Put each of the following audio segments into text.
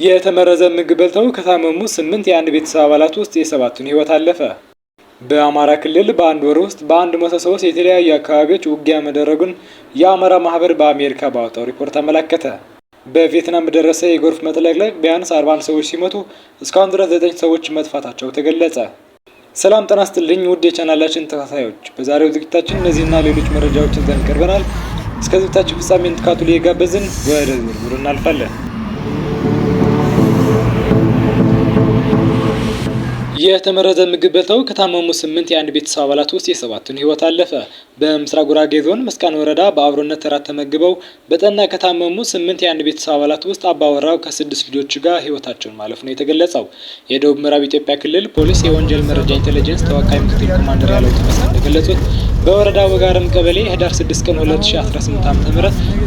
የተመረዘ ምግብ በልተው ከታመሙ 8 የአንድ ቤተሰብ አባላት ውስጥ የሰባቱን ህይወት አለፈ። በአማራ ክልል በአንድ ወር ውስጥ በ103 የተለያዩ አካባቢዎች ውጊያ መደረጉን የአማራ ማህበር በአሜሪካ ባወጣው ሪፖርት አመላከተ። በቪየትናም በደረሰ የጎርፍ መጥለቅለቅ ቢያንስ 41 ሰዎች ሲሞቱ እስካሁን ድረስ 9 ሰዎች መጥፋታቸው ተገለጸ። ሰላም ጤና ይስጥልኝ ውድ የቻናላችን ተከታታዮች፣ በዛሬው ዝግጅታችን እነዚህና ሌሎች መረጃዎችን ይዘን ቀርበናል። እስከ ዝግጅታችን ፍጻሜ እንድትከታተሉ እየጋበዝን ወደ ዝርዝሩ እናልፋለን። የተመረዘ ምግብ በልተው ከታመሙ 8 የአንድ ቤተሰብ አባላት ውስጥ የሰባቱን ህይወት አለፈ። በምስራቅ ጉራጌ ዞን መስቃን ወረዳ በአብሮነት እራት ተመግበው በጠና ከታመሙ 8 የአንድ ቤተሰብ አባላት ውስጥ አባወራው ከ6 ልጆቹ ጋር ህይወታቸውን ማለፍ ነው የተገለጸው። የደቡብ ምዕራብ ኢትዮጵያ ክልል ፖሊስ የወንጀል መረጃ ኢንቴሊጀንስ ተወካይ ምክትል ኮማንደር ያለው ተመስገን እንደገለጹት በወረዳው ወጋረም ቀበሌ ህዳር 6 ቀን 2018 ዓ.ም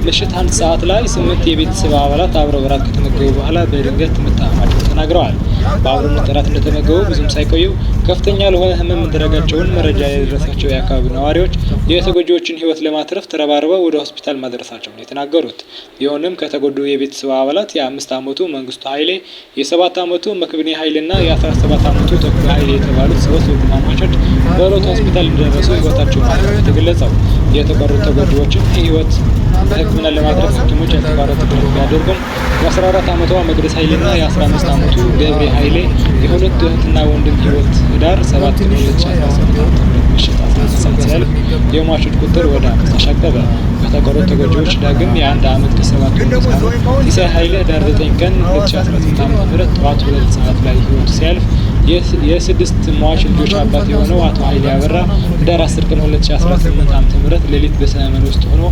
ምሽት 1 ሰዓት ላይ 8 የቤተሰብ አባላት አብረው እራት ከተመገቡ በኋላ በድንገት መታመማቸውን ተናግረዋል። በአብሮነት እራት እንደተመገቡ ብዙም ሳይቆዩ ከፍተኛ ለሆነ ህመም መዳረጋቸውን መረጃ የደረሳቸው የአካባቢው ነዋሪዎች የተጎጂዎችን ህይወት ለማትረፍ ተረባርበው ወደ ሆስፒታል ማድረሳቸውን የተናገሩት። ቢሆንም ከተጎዱ የቤተሰብ አባላት የ5 ዓመቱ መንግስቱ ኃይሌ፣ የ7 ዓመቱ መክብኔ ኃይሌና የ17 ዓመቱ ተክሉ ኃይሌ የተባሉት 3 ወንድማማቾች በዕለቱ ሆስፒታል እንደደረሱ ህይወታቸው ማለፉ የተገለጸው። የተቀሩት ተጎጂዎችን ህይወት በሕክምና ለማትረፍ ሐኪሞች ያልተቋረጠ ጥረት ቢያደርጉም የ14 ዓመቷ መቅደስ ኃይሌና የ15 ዓመቱ ገብሬ ኃይሌ የሁለት እህትና ወንድም ህይወት ህዳር 7 ቀን 2018 ዓ.ም ምሽት 11 ሰዓት ሲያልፍ የሟቾች ቁጥር ወደ 5 አሻቀበ። ከተቀሩት ተጎጂዎች ዳግም የ1 ዓመት ከ7 ወር ህፃኑ ሲሳይ ኃይሌ ህዳር 9 ቀን 2018 ዓ.ም ጠዋት 2 ሰዓት ላይ ህይወቱ ሲያልፍ የ6 ሟች ልጆች አባት የሆነው አቶ ኃይሌ አበራ ህዳር 10 ቀን 2018 ዓ.ም ሌሊት በሰመመን ውስጥ ሆኖ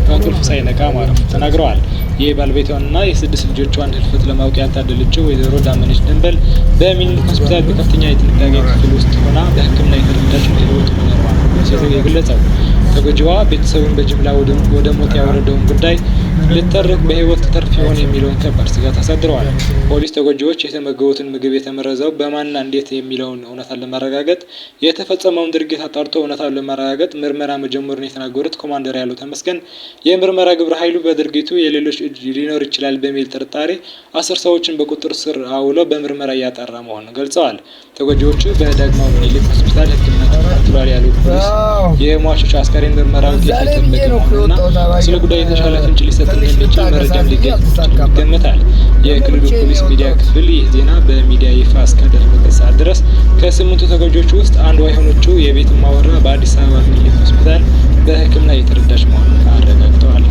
ከእንቅልፍ ሳይነቃ ማረፉ ተናግረዋል። የባለቤቷንና የ6 ልጆቿን ህልፈት ለማወቅ ያልታደለችው ወይዘሮ ዳመነች ደንበል በሚኒልክ ሆስፒታል በከፍተኛ የጥንቃቄ ክፍል ውስጥ ሆና በሕክምና የተረዳች በህይወት መኖሯን ነው የገለጸው። ተጎጂዋ ቤተሰቡን በጅምላ ወደ ሞት ያወረደውን ጉዳይ ልተርክ በህይወት ትተርፍ ይሆን የሚለውን ከባድ ስጋት አሳድረዋል። ፖሊስ ተጎጂዎች የተመገቡትን ምግብ የተመረዘው በማንና እንዴት የሚለውን እውነታን ለማረጋገጥ የተፈጸመውን ድርጊት አጣርቶ እውነታውን ለማረጋገጥ ምርመራ መጀመሩን የተናገሩት ኮማንደር ያለው ተመስገን የምርመራ ግብረ ኃይሉ በድርጊቱ የሌሎች እጅ ሊኖር ይችላል በሚል ጥርጣሬ 10 ሰዎችን በቁጥጥር ስር አውሎ በምርመራ እያጣራ መሆኑን ገልጸዋል። ተጎጂዎቹ በዳግማዊ ምኒልክ ሆስፒታል ሕክምና ተከታትለዋል ያለው ፖሊስ የሟቾች አስከሬን ምርመራ ውጤት እየጠበቀ መሆኑንና ስለ ጉዳዩ የተሻለ ፍንጭ ሊሰጥ እንደሚችል መረጃም ሊገኝ ይገመታል። የክልሉ ፖሊስ ሚዲያ ክፍል ይህ ዜና በሚዲያ ይፋ እስካደረገበት ሰዓት ድረስ ከ8ቱ ተጎጂዎች ውስጥ አንዷ የሆነችው የቤት እማወራ በአዲስ አበባ ምኒልክ ሆስፒታል በሕክምና እየተረዳች መሆኑን አረጋግጠዋል።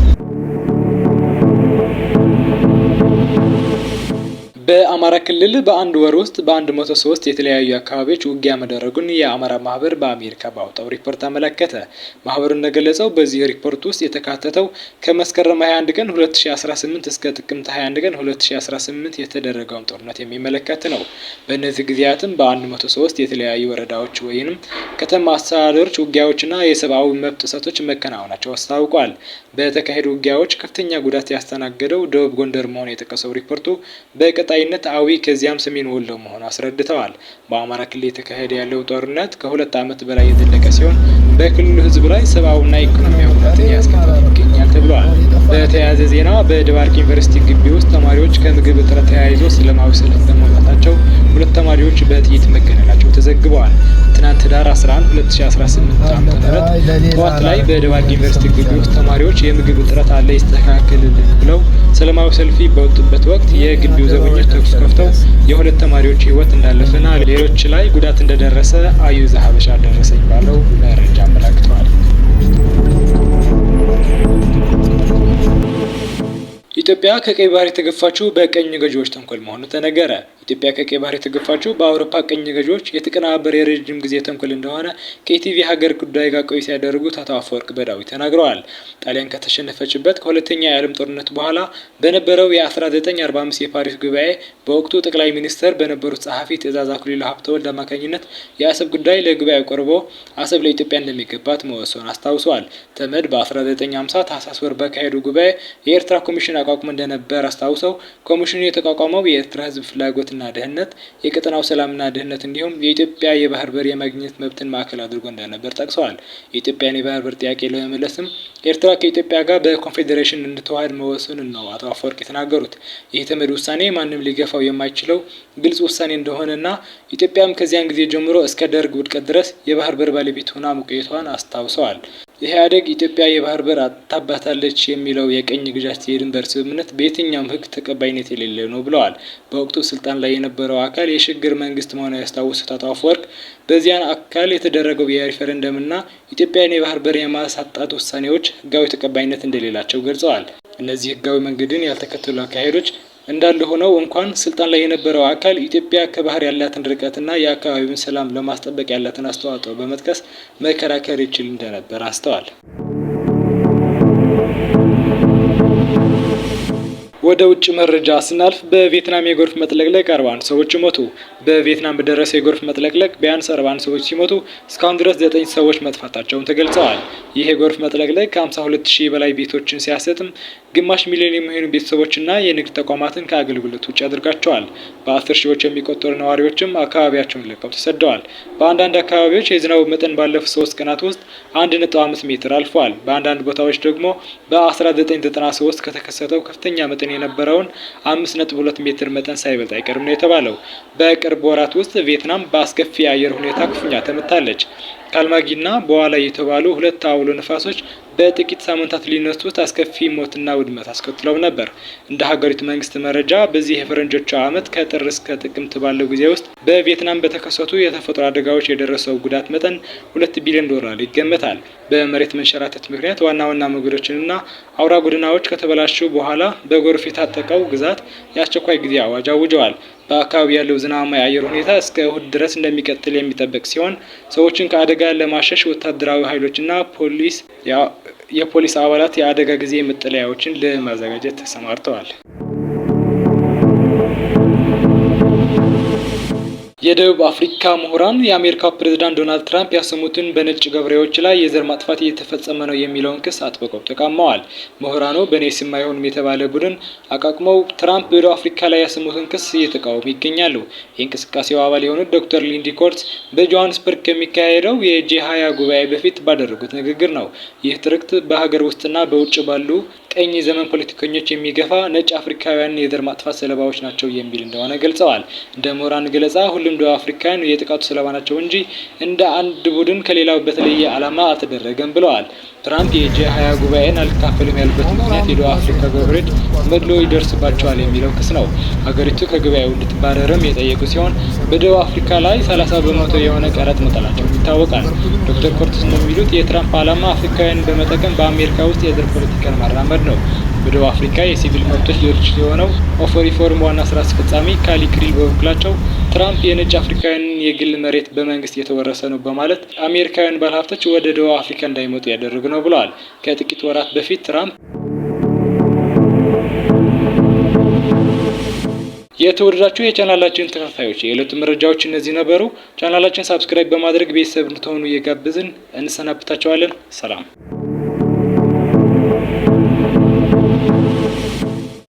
በአማራ ክልል በአንድ ወር ውስጥ በ103 የተለያዩ አካባቢዎች ውጊያ መደረጉን የአማራ ማህበር በአሜሪካ ባወጣው ሪፖርት አመለከተ። ማህበሩ እንደገለጸው በዚህ ሪፖርት ውስጥ የተካተተው ከመስከረም 21 ቀን 2018 እስከ ጥቅምት 21 ቀን 2018 የተደረገውን ጦርነት የሚመለከት ነው። በእነዚህ ጊዜያትም በ103 የተለያዩ ወረዳዎች ወይንም ከተማ አስተዳደሮች ውጊያዎችና የሰብአዊ መብት ጥሰቶች መከናወናቸው አስታውቋል። በተካሄዱ ውጊያዎች ከፍተኛ ጉዳት ያስተናገደው ደቡብ ጎንደር መሆኑ የጠቀሰው ሪፖርቱ በቀጣይነት አዊ ከዚያም ሰሜን ወሎ መሆኑ አስረድተዋል። በአማራ ክልል የተካሄደ ያለው ጦርነት ከ2 ዓመት በላይ የዘለቀ ሲሆን በክልሉ ሕዝብ ላይ ሰብአዊና ኢኮኖሚያዊ ጉዳትን ያስከተለ ይገኛል ተብሏል። በተያያዘ ዜና በደባርቅ ዩኒቨርሲቲ ግቢ ውስጥ ተማሪዎች ከምግብ እጥረት ተያይዞ ሰላማዊ ሰልፍ በመውጣታቸው 2 ተማሪዎች በጥይት መገደላቸው ተዘግበዋል። ትናንት ህዳር 11 2018 ዓ.ም ጠዋት ላይ በደባርቅ ዩኒቨርሲቲ ግቢ ውስጥ ተማሪዎች የምግብ እጥረት አለ ይስተካከልልን ብለው ሰላማዊ ሰልፍ በወጡበት ወቅት የግቢው ዘበኞች ተኩስ ከፍተው የ2 ተማሪዎች ህይወት እንዳለፈና ሌሎች ላይ ጉዳት እንደደረሰ አዩ ዘሀበሻ ደረሰኝ ባለው መረጃ አመላክተዋል። ኢትዮጵያ ከቀይ ባህር የተገፋችው በቀኝ ገዢዎች ተንኮል መሆኑ ተነገረ። ኢትዮጵያ ከቀይ ባህር የተገፋችው በአውሮፓ ቀኝ ገዢዎች የተቀነባበረ የረጅም ጊዜ ተንኮል እንደሆነ ከኢቲቪ ሀገር ጉዳይ ጋር ቆይታ ያደረጉት አቶ አፈወርቅ በዳዊ ተናግረዋል። ጣሊያን ከተሸነፈችበት ከሁለተኛ የዓለም ጦርነት በኋላ በነበረው የ1945 የፓሪስ ጉባኤ በወቅቱ ጠቅላይ ሚኒስትር በነበሩት ጸሐፊ ትእዛዝ አክሊሉ ሀብተወልድ አማካኝነት የአሰብ ጉዳይ ለጉባኤው ቀርቦ አሰብ ለኢትዮጵያ እንደሚገባት መወሰኑን አስታውሰዋል። ተመድ በ1950 ታህሳስ ወር ባካሄደው ጉባኤ የኤርትራ ኮሚሽን አቋቁሞ እንደነበር አስታውሰው ኮሚሽኑ የተቋቋመው የኤርትራ ሕዝብ ፍላጎት ሉዓላዊነትና ደህንነት፣ የቀጠናው ሰላምና ደህንነት እንዲሁም የኢትዮጵያ የባህር በር የማግኘት መብትን ማዕከል አድርጎ እንደነበር ጠቅሰዋል። የኢትዮጵያን የባህር በር ጥያቄ ለመመለስም ኤርትራ ከኢትዮጵያ ጋር በኮንፌዴሬሽን እንድትዋሃድ መወሰኑን ነው አቶ አፈወርቅ የተናገሩት። ይህ የተመድ ውሳኔ ማንም ሊገፋው የማይችለው ግልጽ ውሳኔ እንደሆነና ኢትዮጵያም ከዚያን ጊዜ ጀምሮ እስከ ደርግ ውድቀት ድረስ የባህር በር ባለቤት ሆና መቆየቷን አስታውሰዋል። ኢህአዴግ ኢትዮጵያ የባህር በር አጥታባታለች የሚለው የቅኝ ግዛት የድንበር ስምምነት በየትኛውም ሕግ ተቀባይነት የሌለው ነው ብለዋል። በወቅቱ ስልጣን ላይ የነበረው አካል የሽግግር መንግስት መሆኑን ያስታወሱት አቶ አፈወርቅ በዚያን አካል የተደረገው የሪፈረንደምና ኢትዮጵያን የባህር በር የማሳጣት ውሳኔዎች ሕጋዊ ተቀባይነት እንደሌላቸው ገልጸዋል። እነዚህ ሕጋዊ መንገድን ያልተከተሉ አካሄዶች እንዳለ ሆነው እንኳን ስልጣን ላይ የነበረው አካል ኢትዮጵያ ከባህር ያላትን ርቀትና የአካባቢውን ሰላም ለማስጠበቅ ያላትን አስተዋጽኦ በመጥቀስ መከራከር ይችል እንደነበር አንስተዋል። ወደ ውጭ መረጃ ስናልፍ በቪየትናም የጎርፍ መጥለቅለቅ 41 ሰዎች ሞቱ። በቪየትናም በደረሰ የጎርፍ መጥለቅለቅ ቢያንስ 41 ሰዎች ሲሞቱ እስካሁን ድረስ 9 ሰዎች መጥፋታቸውን ተገልጸዋል። ይህ የጎርፍ መጥለቅለቅ ከ52 ሺህ በላይ ቤቶችን ሲያሰጥም ግማሽ ሚሊዮን የሚሆኑ ቤተሰቦችና የንግድ ተቋማትን ከአገልግሎት ውጭ አድርጋቸዋል። በ10 ሺዎች የሚቆጠሩ ነዋሪዎችም አካባቢያቸውን ለቀው ተሰደዋል። በአንዳንድ አካባቢዎች የዝናቡ መጠን ባለፉት 3 ቀናት ውስጥ 1.5 ሜትር አልፏል። በአንዳንድ ቦታዎች ደግሞ በ1993 ከተከሰተው ከፍተኛ መጠን የነበረውን 5.2 ሜትር መጠን ሳይበልጥ አይቀርም ነው የተባለው። በቅርብ ወራት ውስጥ ቪየትናም በአስከፊ የአየር ሁኔታ ክፉኛ ተመታለች። ካልማጊና ቦዋላ የተባሉ ሁለት አውሎ ነፋሶች በጥቂት ሳምንታት ልዩነት ውስጥ አስከፊ ሞትና ውድመት አስከትለው ነበር። እንደ ሀገሪቱ መንግስት መረጃ በዚህ የፈረንጆቹ ዓመት ከጥር እስከ ጥቅምት ባለው ጊዜ ውስጥ በቪየትናም በተከሰቱ የተፈጥሮ አደጋዎች የደረሰው ጉዳት መጠን $2 ቢሊዮን ይገመታል። በመሬት መንሸራተት ምክንያት ዋና ዋና መንገዶችንና አውራ ጎዳናዎች ከተበላሹ በኋላ በጎርፍ የታጠቀው ግዛት የአስቸኳይ ጊዜ አዋጅ አውጀዋል። በአካባቢው ያለው ዝናባማ የአየር ሁኔታ እስከ እሁድ ድረስ እንደሚቀጥል የሚጠበቅ ሲሆን ሰዎችን ከአደጋ ለማሸሽ ወታደራዊ ኃይሎችና የፖሊስ አባላት የአደጋ ጊዜ መጠለያዎችን ለማዘጋጀት ተሰማርተዋል። የደቡብ አፍሪካ ምሁራን የአሜሪካው ፕሬዝዳንት ዶናልድ ትራምፕ ያሰሙትን በነጭ ገበሬዎች ላይ የዘር ማጥፋት እየተፈጸመ ነው የሚለውን ክስ አጥብቀው ተቃውመዋል። ምሁራኑ በእኔ ስም አይሆንም የተባለ ቡድን አቋቁመው ትራምፕ በደቡብ አፍሪካ ላይ ያሰሙትን ክስ እየተቃወሙ ይገኛሉ። የእንቅስቃሴው አባል የሆኑት ዶክተር ሊንዲ ኮርትስ በጆሃንስበርግ ከሚካሄደው የጂ20 ጉባኤ በፊት ባደረጉት ንግግር ነው። ይህ ትርክት በሀገር ውስጥና በውጭ ባሉ ቀኝ ዘመን ፖለቲከኞች የሚገፋ ነጭ አፍሪካውያን የዘር ማጥፋት ሰለባዎች ናቸው የሚል እንደሆነ ገልጸዋል። እንደ ምሁራን ገለጻ ሁሉም ደቡብ አፍሪካውያን የጥቃቱ ሰለባ ናቸው እንጂ እንደ አንድ ቡድን ከሌላው በተለየ ዓላማ አልተደረገም ብለዋል። ትራምፕ የጂ20 ጉባኤን አልካፈልም ያሉበት ምክንያት የደቡብ አፍሪካ ገበሬዎች መድሎ ይደርስባቸዋል የሚለው ክስ ነው። ሀገሪቱ ከጉባኤው እንድትባረርም የጠየቁ ሲሆን በደቡብ አፍሪካ ላይ 30% የሆነ ቀረጥ መጣላቸው ይታወቃል። ዶክተር ኮርትስ እንደሚሉት የትራምፕ ዓላማ አፍሪካውያንን በመጠቀም በአሜሪካ ውስጥ የዘር ፖለቲካን ማራመድ ነው። በደቡብ አፍሪካ የሲቪል መብቶች ድርጅት የሆነው ኦፎሪፎርም ዋና ስራ አስፈጻሚ ካሊ ክሪል በበኩላቸው ትራምፕ የነጭ አፍሪካውያንን የግል መሬት በመንግስት የተወረሰ ነው በማለት አሜሪካውያን ባለሀብቶች ወደ ደቡብ አፍሪካ እንዳይመጡ ያደረጉ ነው ብለዋል። ከጥቂት ወራት በፊት ትራምፕ የተወደዳችሁ የቻናላችን ተከታታዮች የዕለቱ መረጃዎች እነዚህ ነበሩ። ቻናላችን subscribe በማድረግ ቤተሰብ እንድትሆኑ እየጋበዝን እንሰናብታችኋለን። ሰላም።